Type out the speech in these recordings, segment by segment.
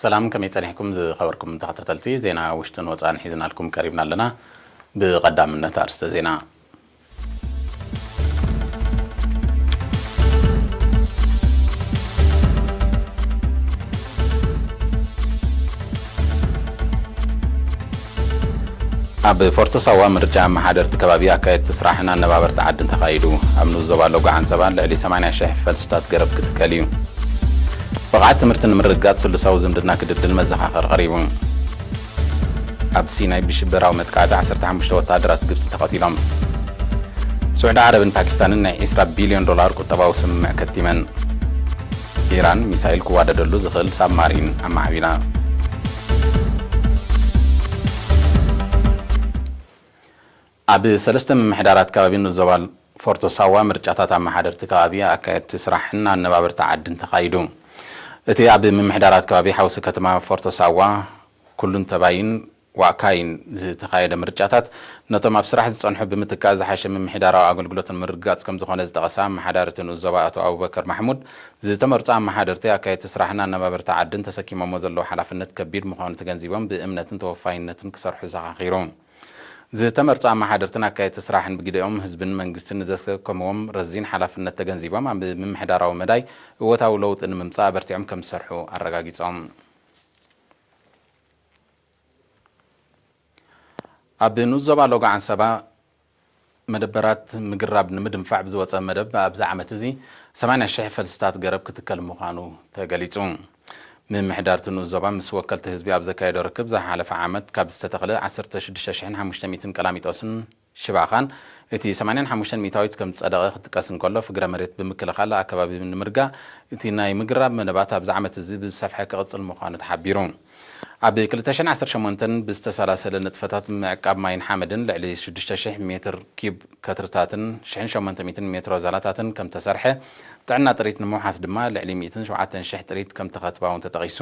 ሰላም፣ ከመይ ጸኒሕኩም ዝኸበርኩም ተኸታተልቲ? ዜና ውሽጥን ወጻእን ሒዝናልኩም ቀሪብና ኣለና። ብቐዳምነት ኣርእስተ ዜና። ኣብ ፎርቶ ሳዋ ምርጫ ኣመሓደርቲ ከባቢ፣ ኣካየድቲ ስራሕን ኣነባበርቲ ዓድን ተኻይዱ። ኣብ ንኡስ ዞባ ሎጎ ዓንሰባ ልዕሊ ሰማንያ ሽሕ ፈልስታት ገረብ ክትከል እዩ። ብቕዓት ትምህርቲ ንምርግጋጽ ስሉሳዊ ዝምድና ክድልድል መዘኻኸሪ ቀሪቡ። ኣብ ሲናይ ብሽበራዊ መጥቃዕቲ ዓሰርተ ሓሙሽተ ወተሃደራት ግብጺ ተቐቲሎም። ስዑዲ ዓረብን ፓኪስታንን ናይ ዒስራ ቢልዮን ዶላር ቁጠባዊ ስምምዕ ከቲመን። ኢራን ሚሳይል ክዋደደሉ ዝኽእል ሳብማሪን ኣማዕቢላ። ኣብ ሰለስተ ምምሕዳራት ከባቢ ንኡስ ዞባ ፎርቶ ሳዋ ምርጫታት ኣመሓደርቲ ከባቢ፣ ኣካየድቲ ስራሕን ኣነባበርቲ ዓድን ተኻይዱ። እቲ ኣብ ምምሕዳራት ከባቢ ሓውሲ ከተማ ፎርቶ ሳዋ ኩሉን ተባይን ዋእካይን ዝተኻየደ ምርጫታት፣ ነቶም ኣብ ስራሕ ዝጸንሑ ብምትካእ ዝሓሸ ምምሕዳራዊ ኣገልግሎት ንምርግጋጽ ከም ዝኾነ ዝጠቐሳ ኣመሓዳሪ እቲ ንኡስ ዞባ ኣቶ ኣቡበከር ማሕሙድ፣ ዝተመርጹ ኣመሓደርቲ ኣካየድቲ ስራሕን ኣነባበርቲ ዓድን ተሰኪሞሞ ዘለዉ ሓላፍነት ከቢድ ምዃኑ ተገንዚቦም ብእምነትን ተወፋይነትን ክሰርሑ ዘኻኺሩ። ዝተመርጹ ኣመሓደርትን ኣካየድቲ ስራሕን ብግደኦም ህዝብን መንግስትን ንዘሰከምዎም ረዚን ሓላፍነት ተገንዚቦም ኣብ ምምሕዳራዊ መዳይ እወታዊ ለውጢ ንምምጻእ ኣበርቲዖም ከም ዝሰርሑ ኣረጋጊጾም። ኣብ ንኡስ ዞባ ሎጎ ዓንሰባ መደበራት ምግራብ ንምድንፋዕ ብዝወጸ መደብ ኣብዚ ዓመት እዚ ሰማንያ ሽሕ ፈልስታት ገረብ ክትከል ምዃኑ ተገሊጹ። ምምሕዳር እቲ ንኡስ ዞባ ምስ ወከልቲ ህዝቢ ኣብ ዘካየዶ ርክብ ዝሓለፈ ዓመት ካብ ዝተተኽለ ዓሰርተ ሽዱሽተ ሽሕን ሓሙሽተ ሚእትን ቀላሚጦስን ሽባኻን እቲ ሰማንያን ሓሙሽተን ሚእታዊት ከም ዝጸደቐ ክጥቀስ እንከሎ፣ ፍግረ መሬት ብምክልኻል ኣከባቢ ንምርጋእ እቲ ናይ ምግራብ መደባት ኣብዚ ዓመት እዚ ብዝሰፍሐ ክቕጽል ምዃኑ ተሓቢሩ። ኣብ ክልተ ሽሕን ዓሰርተ ሸሞንተን ብዝተሰላሰለ ንጥፈታት ምዕቃብ ማይን ሓመድን ልዕሊ ሽዱሽተ ሽሕ ሜትር ኪብ ከትርታትን ሽሕን ሸሞንተ ሚእትን ሜትሮ ዛላታትን ከም ተሰርሐ፣ ጥዕና ጥሪት ንምውሓስ ድማ ልዕሊ ሚእትን ሸውዓተን ሽሕ ጥሪት ከም ተኸትባ እውን ተጠቒሱ።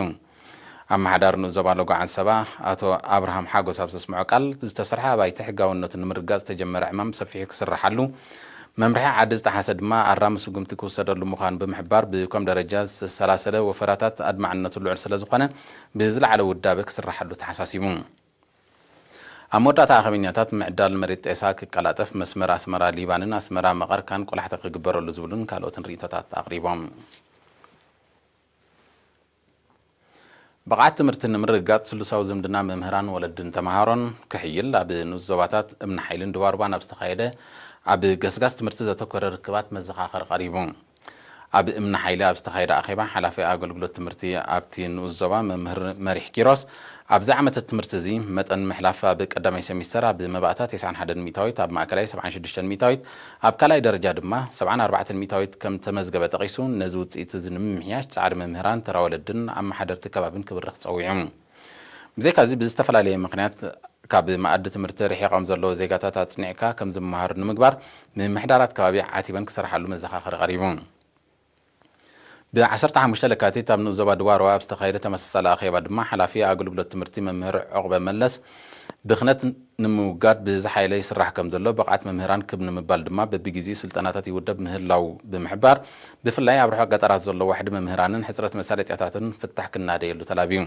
ኣመሓዳሪ ንኡስ ዞባ ሎጎ ዓንሰባ ኣቶ ኣብርሃም ሓጎስ ኣብ ዘስምዖ ቃል፣ ዝተሰርሐ ኣባይቲ ሕጋውነቱ ንምርጋጽ ዝተጀመረ ዕማም ብሰፊሑ ክስርሓሉ፣ መምርሒ ዓዲ ዝጠሓሰ ድማ ኣራሚ ስጉምቲ ክውሰደሉ ምዃኑ ብምሕባር፣ ብኮም ደረጃ ዝተሰላሰለ ወፈራታት ኣድማዕነቱ ልዑል ስለ ዝኾነ፣ ብዝለዓለ ውዳበ ክስርሓሉ ተሓሳሲቡ። ኣብ መወዳእታ ኣኼበኛታት ምዕዳል መሬት ጤሳ ክቀላጠፍ፣ መስመር ኣስመራ ሊባንን ኣስመራ መቐርካን ቆላሕታ ክግበረሉ ዝብሉን ካልኦትን ርእይቶታት ኣቕሪቦም። ብቕዓት ትምህርቲ ንምርግጋጽ ስሉሳዊ ዝምድና መምህራን ወለድን ተመሃሮን ክሕይል፣ ኣብ ንኡስ ዞባታት እምኒ ሓይልን ድባርባን ኣብ ዝተኻየደ ኣብ ገስጋስ ትምህርቲ ዘተኮረ ርክባት መዘኻኸሪ ቀሪቡ። ኣብ እምኒ ሓይሊ ኣብ ዝተኻየደ ኣኼባ፣ ሓላፊ ኣገልግሎት ትምህርቲ ኣብቲ ንኡስ ዞባ መምህር መሪሕ ኪሮስ፣ ኣብዚ ዓመተ ትምህርቲ እዚ መጠን ምሕላፍ ኣብ ቀዳማይ ሰሚስተር ኣብ መባእታ ተስዓን ሓደን ሚእታዊት፣ ኣብ ማእከላይ ሰብዓን ሽዱሽተን ሚእታዊት፣ ኣብ ካልኣይ ደረጃ ድማ ሰብዓን ኣርባዕተን ሚእታዊት ከም ተመዝገበ ጠቒሱ፣ ነዚ ውጽኢት እዚ ንምምሕያሽ ጻዕሪ መምህራን፣ ተራ ወለድን ኣመሓደርቲ ከባብን ክብርኽ ጸዊዑ። ብዘይካዚ ብዝተፈላለየ ምኽንያት ካብ መኣዲ ትምህርቲ ርሒቖም ዘለዉ ዜጋታት ኣጽኒዕካ ከም ዝመሃሩ ንምግባር ምምሕዳራት ከባቢ ዓቲበን ክሰርሓሉ መዘኻኸሪ ቀሪቡ። ብ ዓሰርተ ሓሙሽተ ለካቲት ኣብ ንኡስ ዞባ ድባርዋ ኣብ ዝተኻየደ ተመሳሳሊ ኣኼባ ድማ ሓላፊ ኣገልግሎት ትምህርቲ መምህር ዑቕበ መለስ ብኽነት ንምውጋድ ብዝሓየለ ይስራሕ ከም ዘሎ፣ ብቕዓት መምህራን ክብ ንምባል ድማ በብግዜኡ ስልጠናታት ይውደብ ምህላው ብምሕባር፣ ብፍላይ ኣብ ርሑቕ ገጠራት ዘሎ ዋሕዲ መምህራንን ሕጽረት መሳለጥያታትን ፍታሕ ክናደየሉ ተላብዩ።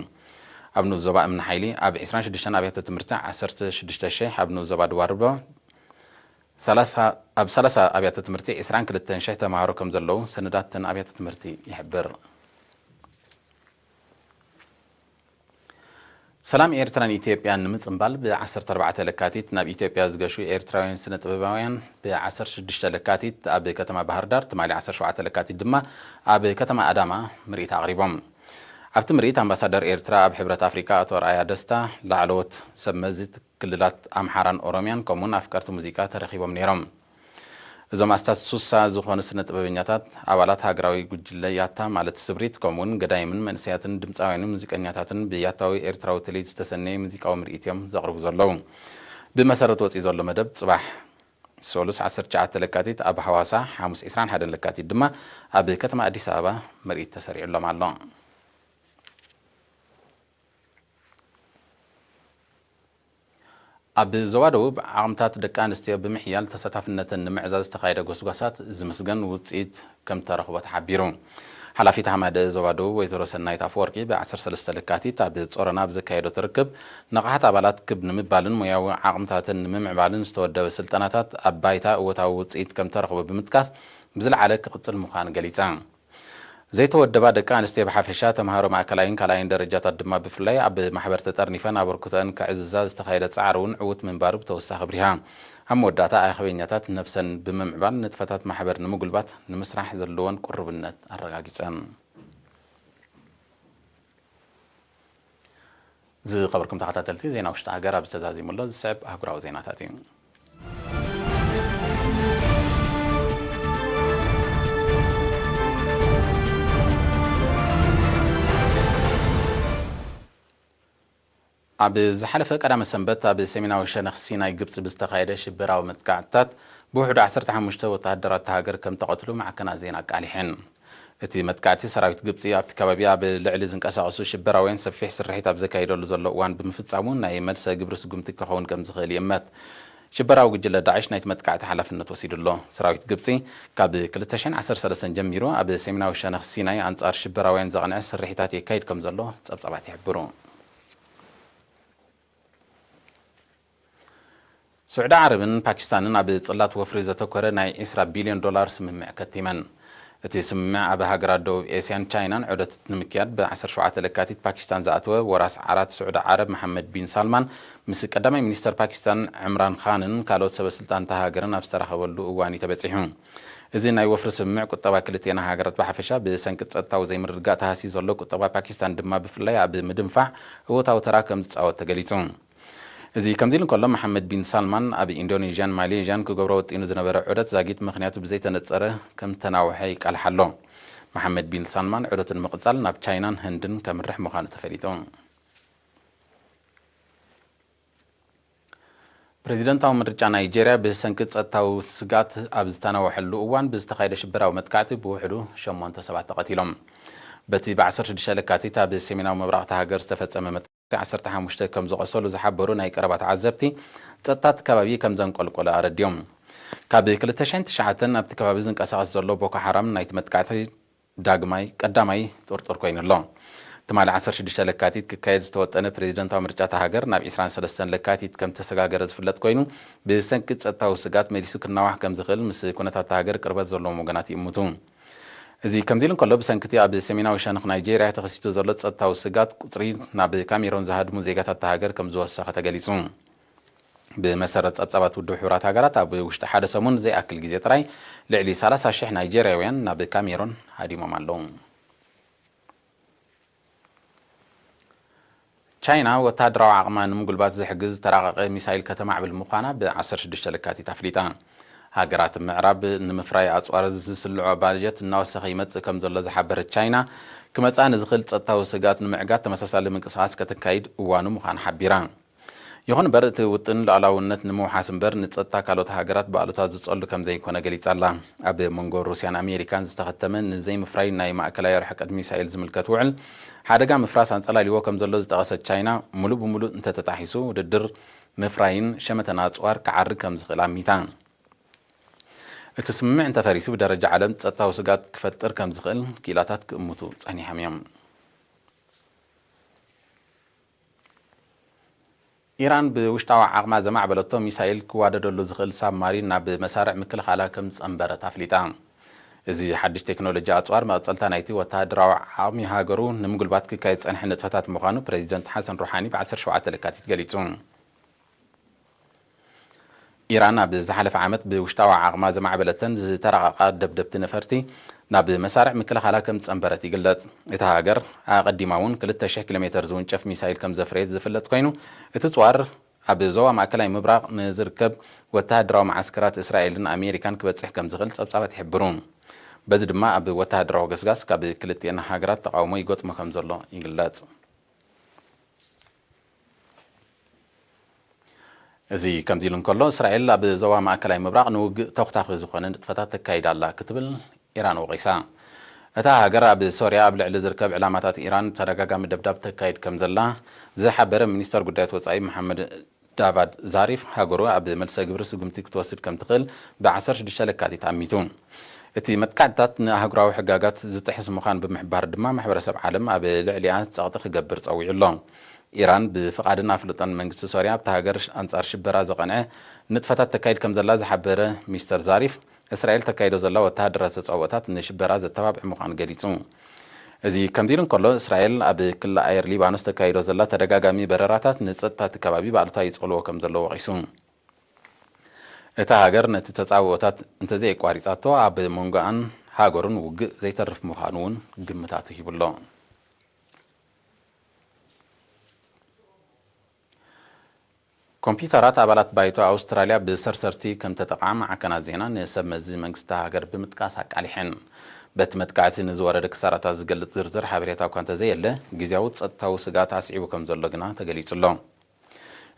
ኣብ ንኡስ ዞባ እምኒ ሓይሊ ኣብ ዕስራን ሽዱሽተን ኣብያተ ትምህርቲ ዓሰርተ ሽዱሽተ ሽሕ፣ ኣብ ንኡስ ዞባ ድባርባ ሰላሳ፣ ኣብ ሰላሳ ኣብያተ ትምህርቲ ዕስራን ክልተን ሽሕ ተምሃሮ ከም ዘለዉ ሰነዳት ተን ኣብያተ ትምህርቲ ይሕብር። ሰላም ኤርትራን ኢትዮጵያን ንምጽንባል ብ ዓሰርተ ኣርባዕተ ለካቲት ናብ ኢትዮጵያ ዝገሹ ኤርትራውያን ስነ ጥበባውያን ብ ዓሰርተ ሽዱሽተ ለካቲት ኣብ ከተማ ባህር ዳር፣ ትማሊ ዓሰርተ ሸውዓተ ለካቲት ድማ ኣብ ከተማ ኣዳማ ምርኢት ኣቕሪቦም። ኣብቲ ምርኢት ኣምባሳደር ኤርትራ ኣብ ሕብረት ኣፍሪካ ኣቶ ኣርኣያ ደስታ፣ ላዕለዎት ሰብ መዚ ክልላት ኣምሓራን ኦሮምያን ከምኡውን ኣፍቀርቲ ሙዚቃ ተረኺቦም ነይሮም። እዞም ኣስታት ሱሳ ዝኾኑ ስነ ጥበበኛታት ኣባላት ሃገራዊ ጉጅለ ያታ ማለት ስብሪት ከምኡውን ገዳይምን መንእሰያትን ድምፃውያንን ሙዚቀኛታትን ብያታዊ ኤርትራዊ ትልሂት ዝተሰነየ ሙዚቃዊ ምርኢት እዮም ዘቕርቡ ዘለዉ። ብመሰረት ወፂኡ ዘሎ መደብ ፅባሕ ሰሉስ ዓሰርተ ትሽዓተ ለካቲት ኣብ ሃዋሳ፣ ሓሙስ ዕስራን ሓደን ለካቲት ድማ ኣብ ከተማ ኣዲስ ኣበባ ምርኢት ተሰሪዑሎም ኣሎ። ኣብ ዞባ ደቡብ ዓቕምታት ደቂ ኣንስትዮ ብምሕያል ተሳታፍነተን ንምዕዛዝ ዝተኻየደ ጎስጓሳት ዝምስገን ውፅኢት ከም ተረኽቦ ተሓቢሩ። ሓላፊት ሃማደ ዞባ ደቡብ ወይዘሮ ሰናይት ኣፈወርቂ ብ ዓሰርተ ሰለስተ ለካቲት ኣብ ጾሮና ኣብ ዘካየዶት ርክብ፣ ንቕሓት ኣባላት ክብ ንምባልን ሞያዊ ዓቕምታትን ንምምዕባልን ዝተወደበ ስልጠናታት ኣብ ባይታ እወታዊ ውጽኢት ከም ተረኽቦ ብምጥቃስ፣ ብዝለዓለ ክቕጽል ምዃኑ ገሊጻ። ዘይተወደባ ደቂ ኣንስትዮ ብሓፈሻ፣ ተምሃሮ ማእከላይን ካልኣይን ደረጃታት ድማ ብፍላይ ኣብ ማሕበር ተጠርኒፈን ኣበርክቶአን ከዕዝዛ ዝተኻየደ ጻዕሪ እውን ዕዉት ምንባሩ ብተወሳኺ ኣብሪሃ። ኣብ መወዳእታ ኣኼበኛታት ነብሰን ብምምዕባል ንጥፈታት ማሕበር ንምጉልባት ንምስራሕ ዘለወን ቅሩብነት ኣረጋጊጸን። ዝኸበርኩም ተኸታተልቲ፣ ዜና ውሽጢ ሃገር ኣብዚ ተዛዚሙ ኣሎ። ዝስዕብ ኣህጉራዊ ዜናታት እዩ። ኣብ ዝሓለፈ ቀዳመ ሰንበት ኣብ ሰሜናዊ ሸነኽ ሲናይ ግብጺ ብዝተኻየደ ሽበራዊ መጥቃዕትታት ብውሕዱ ዓሰርተ ሓሙሽተ ወተሃደራት እታ ሃገር ከም ተቐትሉ ማዕከናት ዜና ኣቃሊሐን። እቲ መጥቃዕቲ ሰራዊት ግብጺ ኣብቲ ከባቢ ኣብ ልዕሊ ዝንቀሳቐሱ ሽበራውያን ሰፊሕ ስርሒት ኣብ ዘካይደሉ ዘሎ እዋን ብምፍጻሙ ናይ መልሰ ግብሪ ስጉምቲ ክኸውን ከም ዝኽእል ይእመት። ሽበራዊ ጉጅለ ዳዕሽ ናይቲ መጥቃዕቲ ሓላፍነት ወሲዱ ኣሎ። ሰራዊት ግብጺ ካብ ክልተ ሽሕን ዓሰርተ ሰለስተን ጀሚሩ ኣብ ሰሜናዊ ሸነኽ ሲናይ ኣንጻር ሽበራውያን ዘቕንዐ ስርሒታት የካይድ ከም ዘሎ ጸብጻባት ይሕብሩ። ስዑዲ ዓረብን ፓኪስታንን ኣብ ጽላት ወፍሪ ዘተኮረ ናይ ዒስራ ቢልዮን ዶላር ስምምዕ ከቲመን። እቲ ስምምዕ ኣብ ሃገራት ደቡብ ኤስያን ቻይናን ዑደት ንምክያድ ብ ዓሰርተ ሸውዓተ ለካቲት ፓኪስታን ዝኣተወ ወራስ ዓራት ስዑዲ ዓረብ መሓመድ ቢን ሳልማን ምስ ቀዳማይ ሚኒስተር ፓኪስታን ዕምራን ኻንን ካልኦት ሰበ ስልጣን እታ ሃገርን ኣብ ዝተራኸበሉ እዋን እዩ ተበጺሑ። እዚ ናይ ወፍሪ ስምምዕ ቁጠባ ክልቴና ሃገራት ብሓፈሻ ብሰንኪ ጸጥታዊ ዘይምርግጋእ ተሃስዩ ዘሎ ቁጠባ ፓኪስታን ድማ ብፍላይ ኣብ ምድንፋዕ እወታዊ ተራ ከም ዝጻወት ተገሊጹ። እዚ ከምዚ ኢሉ እንከሎ፣ መሓመድ ቢን ሳልማን ኣብ ኢንዶኔዥያን ማሌዥያን ክገብሮ ወጢኑ ዝነበረ ዑደት ዛጊት ምኽንያቱ ብዘይተነጸረ ከም ተናውሐ ይቃልሕ ኣሎ። መሓመድ ቢን ሳልማን ዑደቱ ንምቕጻል ናብ ቻይናን ህንድን ከምርሕ ምዃኑ ተፈሊጡ። ፕሬዚደንታዊ ምርጫ ናይጄርያ ብሰንኪ ጸጥታዊ ስጋት ኣብ ዝተናወሐሉ እዋን ብዝተኻየደ ሽበራዊ መጥቃዕቲ ብውሕዱ ሸሞንተ ሰባት ተቐቲሎም። በቲ ብ ዓሰርተ ሽዱሽተ ለካቲት ኣብ ሰሜናዊ ምብራቕ እታ ሃገር ዝተፈጸመ መጥቃዕቲ ዓሰርተ ሓሙሽተ ከም ዝቖሰሉ ዝሓበሩ ናይ ቀረባ ተዓዘብቲ፣ ጸጥታ እቲ ከባቢ ከም ዘንቆልቆለ ኣረዲዮም። ካብ ክልተ ሽሕን ትሽዓተን ኣብቲ ከባቢ ዝንቀሳቐስ ዘሎ ቦኮ ሓራም ናይቲ መጥቃዕቲ ዳግማይ ቀዳማይ ጥርጡር ኮይኑ ኣሎ። ትማሊ ዓሰርተ ሽዱሽተ ለካቲት ክካየድ ዝተወጠነ ፕሬዚደንታዊ ምርጫ እታ ሃገር ናብ ዒስራን ሰለስተን ለካቲት ከም ተሰጋገረ ዝፍለጥ ኮይኑ፣ ብሰንኪ ጸጥታዊ ስጋት መሊሱ ክናዋሕ ከም ዝኽእል ምስ ኩነታት እታ ሃገር ቅርበት ዘለዎም ወገናት ይእምቱ። እዚ ከምዚ ኢሉ እንከሎ፣ ብሰንኪ እቲ ኣብ ሰሜናዊ ሸነኽ ናይጄርያ ተኸሲቱ ዘሎ ጸጥታዊ ስጋት፣ ቁጽሪ ናብ ካሜሮን ዝሃድሙ ዜጋታት እታ ሃገር ከም ዝወሰኸ ተገሊጹ። ብመሰረት ጸብጻባት ውድብ ሕቡራት ሃገራት፣ ኣብ ውሽጢ ሓደ ሰሙን ዘይኣክል ግዜ ጥራይ ልዕሊ ሰላሳ ሽሕ ናይጄርያውያን ናብ ካሜሮን ሃዲሞም ኣለዉ። ቻይና ወተሃደራዊ ዓቕማ ንምጉልባት ዝሕግዝ ዝተራቐቐ ሚሳይል ከተማዕብል ምዃና ብ ዓሰርተ ሽዱሽተ ለካቲት ኣፍሊጣ። ሃገራት ምዕራብ ንምፍራይ ኣጽዋር ዝስልዖ ባጀት እናወሰኸ ይመጽእ ከም ዘሎ ዝሓበረት ቻይና፣ ክመጽኣ ንዝኽእል ጸጥታዊ ስግኣት ንምዕጋት ተመሳሳሊ ምንቅስቓስ ከተካይድ እዋኑ ምዃኑ ሓቢራ። ይኹን እምበር፣ እቲ ውጥን ሉዓላውነት ንምውሓስ እምበር፣ ንጸጥታ ካልኦት ሃገራት ብኣሉታ ዝጸሉ ከም ዘይኮነ ገሊጻ ኣላ። ኣብ መንጎ ሩስያን ኣሜሪካን ዝተኸተመ ንዘይምፍራይ ናይ ማእከላይ ርሕቀት ሚሳኤል ዝምልከት ውዕል፣ ሓደጋ ምፍራስ ኣንጸላልይዎ ከም ዘሎ ዝጠቐሰት ቻይና፣ ሙሉእ ብሙሉእ እንተተጣሒሱ፣ ውድድር ምፍራይን ሸመተን ኣጽዋር ክዓሪ ከም ዝኽእል ኣሚታ። እቲ ስምምዕ እንተፈሪሱ፣ ብደረጃ ዓለም ጸጥታዊ ስጋት ክፈጥር ከም ዝኽእል ክኢላታት ክእምቱ ጸኒሖም እዮም። ኢራን ብውሽጣዊ ዓቕማ ዘማዕበለቶ ሚሳኤል ክዋደደሉ ዝኽእል ሳብማሪን ናብ መሳርዕ ምክልኻላ ከም ዝጸንበረት ኣፍሊጣ። እዚ ሓድሽ ቴክኖሎጂ ኣጽዋር መቐጸልታ ናይቲ ወተሃደራዊ ዓቕሚ ሃገሩ ንምጉልባት ክካየድ ዝጸንሐ ንጥፈታት ምዃኑ ፕሬዚደንት ሓሰን ሩሓኒ ብ ዓሰርተ ሸውዓተ ለካቲት ገሊጹ። ኢራን ኣብ ዝሓለፈ ዓመት ብውሽጣዊ ዓቕማ ዘማዕበለተን ዝተራቐቓ ደብደብቲ ነፈርቲ ናብ መሳርዕ ምክልኻላ ከም ዝጸንበረት ይግለጽ። እታ ሃገር ኣቐዲማ እውን ክልተ ሽሕ ኪሎ ሜተር ዝውንጨፍ ሚሳይል ከም ዘፍረየት ዝፍለጥ ኮይኑ፣ እቲ ጽዋር ኣብ ዞባ ማእከላይ ምብራቕ ንዝርከብ ወተሃደራዊ መዓስከራት እስራኤልን ኣሜሪካን ክበጽሕ ከም ዝኽእል ጸብጻባት ይሕብሩ። በዚ ድማ ኣብ ወተሃደራዊ ገስጋስ ካብ ክልቲኤን ሃገራት ተቓውሞ ይገጥሞ ከም ዘሎ ይግለጽ። እዚ ከምዚ ኢሉ እንከሎ፣ እስራኤል ኣብ ዞባ ማእከላይ ምብራቕ ንውግእ ተኹታኺ ዝኾነ ንጥፈታት ተካይድ ኣላ ክትብል ኢራን ወቒሳ። እታ ሃገር ኣብ ሶርያ ኣብ ልዕሊ ዝርከብ ዕላማታት ኢራን ተደጋጋሚ ደብዳብ ተካይድ ከም ዘላ ዝሓበረ ሚኒስተር ጉዳያት ወጻኢ መሓመድ ዳቫድ ዛሪፍ፣ ሃገሩ ኣብ መልሰ ግብሪ ስጉምቲ ክትወስድ ከም ትኽእል ብ ዓሰርተ ሽዱሽተ ለካቲት ኣሚቱ። እቲ መጥቃዕትታት ንኣህጉራዊ ሕጋጋት ዝጥሕስ ምዃን ብምሕባር ድማ፣ ማሕበረሰብ ዓለም ኣብ ልዕሊኣ ጸቕጢ ክገብር ጸዊዑ ኣሎ። ኢራን ብፍቓድን ኣፍልጦን መንግስቲ ሶርያ ኣብታ ሃገር ኣንጻር ሽበራ ዘቐንዐ ንጥፈታት ተካይድ ከም ዘላ ዝሓበረ ሚስተር ዛሪፍ፣ እስራኤል ተካይዶ ዘላ ወተሃደራዊ ተጻብኦታት ንሽበራ ዘተባብዕ ምዃኑ ገሊጹ። እዚ ከምዚ ኢሉ እንከሎ፣ እስራኤል ኣብ ክሊ ኣየር ሊባኖስ ተካይዶ ዘላ ተደጋጋሚ በረራታት ንጸጥታ እቲ ከባቢ ብኣሉታዊ ይጽቕልዎ ከም ዘሎ ወቒሱ። እታ ሃገር ነቲ ተጻብኦታት እንተዘየቋሪጻቶ፣ ኣብ መንጎኣን ሃገሩን ውግእ ዘይተርፍ ምዃኑ እውን ግምታቱ ሂቡ ኣሎ። ኮምፒውተራት ኣባላት ባይቶ ኣውስትራልያ ብሰርሰርቲ ከም ተጠቕዓ ማዕከናት ዜና ንሰብ መዚ መንግስቲ ሃገር ብምጥቃስ ኣቃሊሐን። በቲ መጥቃዕቲ ንዝወረደ ክሳራታት ዝገልጽ ዝርዝር ሓበሬታ እኳ እንተዘየለ፣ ግዝያዊ ጸጥታዊ ስግኣት ኣስዒቡ ከም ዘሎ ግና ተገሊጹ ኣሎ።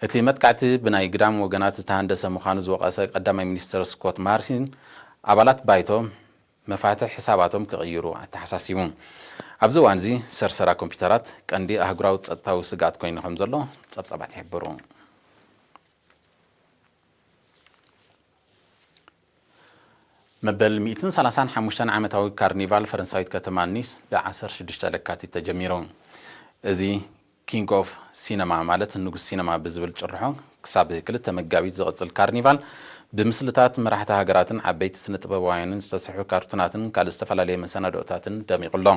እቲ መጥቃዕቲ ብናይ ግዳም ወገናት ዝተሃንደሰ ምዃኑ ዝወቐሰ ቀዳማይ ሚኒስተር ስኮት ማርሲን፣ ኣባላት ባይቶ መፋትሕ ሕሳባቶም ክቕይሩ ኣተሓሳሲቡ። ኣብዚ እዋን እዚ፣ ሰርሰራ ኮምፒውተራት ቀንዲ ኣህጉራዊ ጸጥታዊ ስግኣት ኮይኑ ከም ዘሎ ጸብጻባት ይሕብሩ። መበል ሚእትን ሰላሳን ሓሙሽተን ዓመታዊ ካርኒቫል ፈረንሳዊት ከተማ ኒስ ብ ዓሰርተ ሽዱሽተ ለካቲት ተጀሚሩ። እዚ ኪንግ ኦፍ ሲነማ፣ ማለት ንጉስ ሲነማ ብዝብል ጭርሖ፣ ክሳብ ክልተ መጋቢት ዝቕጽል ካርኒቫል፣ ብምስልታት መራሕቲ ሃገራትን ዓበይቲ ስነ-ጥበባውያንን ዝተሰርሑ ካርቱናትን ካልእ ዝተፈላለየ መሰናድኦታትን ደሚቑ ኣሎ።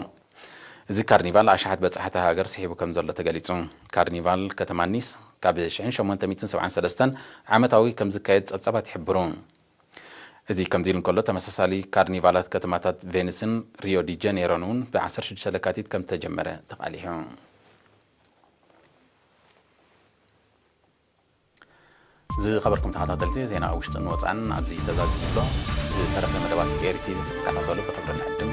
እዚ ካርኒቫል ኣሽሓት በጻሕቲ ሃገር ስሒቡ ከም ዘሎ ተገሊጹ። ካርኒቫል ከተማ ኒስ ካብ ሽሕን ሸሞንተ ሚእትን ሰብዓን ሰለስተን ዓመታዊ ከም ዝካየድ ጸብጻባት ይሕብሩ። እዚ ከምዚ ኢሉ እንከሎ፣ ተመሳሳሊ ካርኒቫላት ከተማታት ቬኒስን ሪዮ ዲ ጀኔሮን እውን ብ ዓሰርተ ሽዱሽተ ለካቲት ከም ተጀመረ ተቓሊሑ። ዝኸበርኩም ተኸታተልቲ፣ ዜና ውሽጥን ወጻእን ኣብዚ ተዛዚሙ ኣሎ። ዝተረፈ መደባት ኤሪ ቲቪ ክትከታተሉ ብኽብሪ ንዕድም።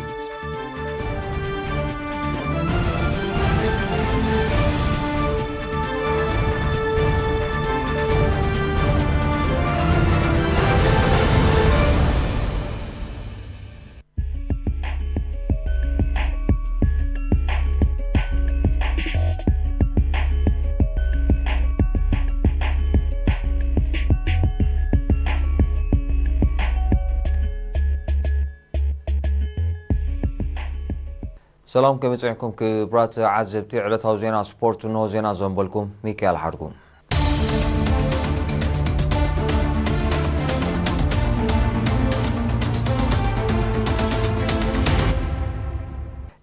ሰላም፣ ከመይ ጸኒሕኩም ክቡራት ዓዘብቲ ዕለታዊ ዜና ስፖርት? እንሆ ዜና ዘንበልኩም ሚካኤል ሓድጉ።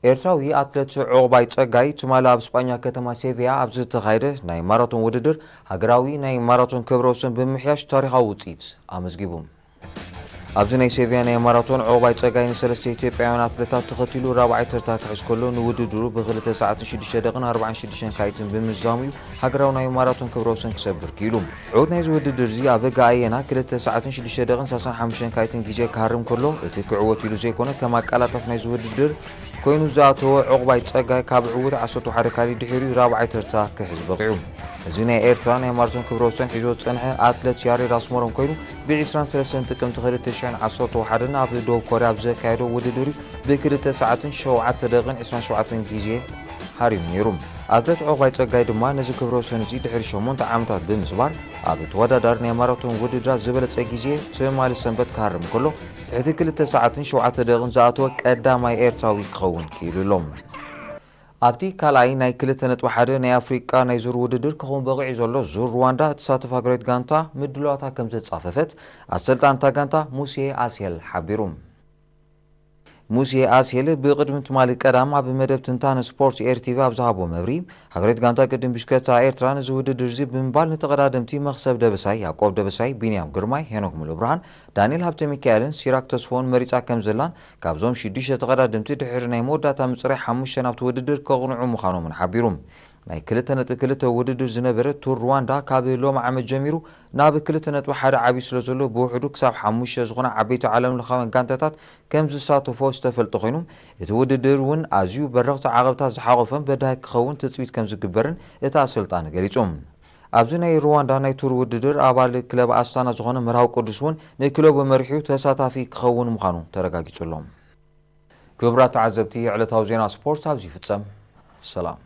ኤርትራዊ ኣትሌት ዑቕባይ ጸጋይ ትማሊ ኣብ ስጳኛ ከተማ ሴቪያ ኣብ ዝተኻየደ ናይ ማራቶን ውድድር ሃገራዊ ናይ ማራቶን ክብረ ወሰን ብምሕያሽ ታሪኻዊ ውጽኢት ኣመዝጊቡ። ኣብዚ ናይ ሴቪያ ናይ ማራቶን ዑቕባይ ጸጋይ ንሰለስተ ኢትዮጵያውያን ኣትሌታት ተኸቲሉ ራብዓይ ተርታ ክሕዝ ከሎ፣ ንውድድሩ ብክልተ ሰዓትን ሽዱሽተ ደቂቕን ኣርባዓን ሽዱሽተን ካይትን ብምዝዛሙ እዩ ሃገራዊ ናይ ማራቶን ክብረ ወሰን ክሰብር ክኢሉ። ዕዉት ናይዚ ውድድር እዚ ኣበጋ ኣየና ክልተ ሰዓትን ሽዱሽተ ደቂቕን ሰላሳን ሓሙሽተን ካይትን ግዜ ክሃርም ከሎ፣ እቲ ክዕወት ኢሉ ዘይኮነ ከም ኣቀላጣፊ ናይዚ ውድድር ኮይኑ ዝኣተወ ዑቕባይ ጸጋይ ካብ ዕዉት ዓሰርተ ሓደ ካሊ ድሒሩ ራብዓይ ተርታ ክሕዝ በቒዑ። እዚ ናይ ኤርትራ ናይ ማራቶን ክብረ ወሰን ሒዞ ዝጸንሐ ኣትሌት ያሬድ ኣስመሮም ኮይኑ፣ ብ ዕስራን ሰለስተን ጥቅምቲ ክልተ ሽሕን ዓሰርተ ሓደን ኣብ ደቡብ ኮርያ ኣብ ዘካየዶ ውድድር እዩ ብክልተ ሰዓትን ሸውዓተ ደቂቕን ዕስራን ሸውዓተን ግዜ ሃሪሙ ነይሩ። ኣትሌት ዑቕባይ ጸጋይ ድማ ነዚ ክብረ ወሰን እዚ ድሕሪ ሸሞንተ ዓመታት ብምስባር፣ ኣብ ተወዳዳሪ ናይ ማራቶን ውድድራት ዝበለጸ ግዜ ትማሊ ሰንበት ክሃርም ከሎ፣ ትሕቲ ክልተ ሰዓትን ሸውዓተ ደቂቕን ዝኣተወ ቀዳማይ ኤርትራዊ ክኸውን ክኢሉ ኣሎ። ኣብቲ ካልኣይ ናይ ክልተ ነጥቢ ሓደ ናይ ኣፍሪቃ ናይ ዙር ውድድር ክኸውን በቒዑ ዘሎ ዙር ሩዋንዳ እትሳተፍ ሃገራዊት ጋንታ ምድላዋታ ከም ዘጻፈፈት ኣሰልጣኒ እታ ጋንታ ሙሴ ኣስሄል ሓቢሩ። ሙሴ ኣስሄል ብቕድሚ ትማሊ ቀዳም ኣብ መደብ ትንታነ ስፖርት ኤር ቲቪ ኣብ ዝሃቦ መብርሂ፣ ሃገራዊት ጋንታ ቅድም ብሽክለታ ኤርትራ ነዚ ውድድር እዚ ብምባል ንተቐዳደምቲ መኽሰብ ደበሳይ፣ ያዕቆብ ደበሳይ፣ ቢንያም ግርማይ፣ ሄኖክ ሙሉብርሃን፣ ዳንኤል ሃብተሚካኤልን ሲራክ ተስፎን መሪጻ ከም ዘላን፣ ካብዞም ሽዱሽተ ተቐዳደምቲ ድሕሪ ናይ መወዳእታ ምጽራይ ሓሙሽተ ናብቲ ውድድር ከቕንዑ ምዃኖምን ሓቢሩ። ናይ ክልተ ነጥቢ ክልተ ውድድር ዝነበረ ቱር ሩዋንዳ ካብ ሎሚ ዓመት ጀሚሩ ናብ ክልተ ነጥቢ ሓደ ዓብዩ ስለ ዘሎ፣ ብውሕዱ ክሳብ ሓሙሽተ ዝኾና ዓበይቲ ዓለምለኻውያን ጋንታታት ከም ዝሳተፎ ዝተፈልጠ ኮይኑ፣ እቲ ውድድር እውን ኣዝዩ በረኽቲ ዓቐብታት ዝሓቖፈን በዳሂ ክኸውን ትጽቢት ከም ዝግበርን እቲ ኣሰልጣኒ ገሊጹ። ኣብዚ ናይ ሩዋንዳ ናይ ቱር ውድድር ኣባል ክለብ ኣስታና ዝኾነ መርሃዊ ቅዱስ እውን ንክለቡ መሪሑ ተሳታፊ ክኸውን ምዃኑ ተረጋጊጹ ኣሎ። ክቡራት ተዓዘብቲ፣ ዕለታዊ ዜና ስፖርት ኣብዚ ይፍጸም። ሰላም።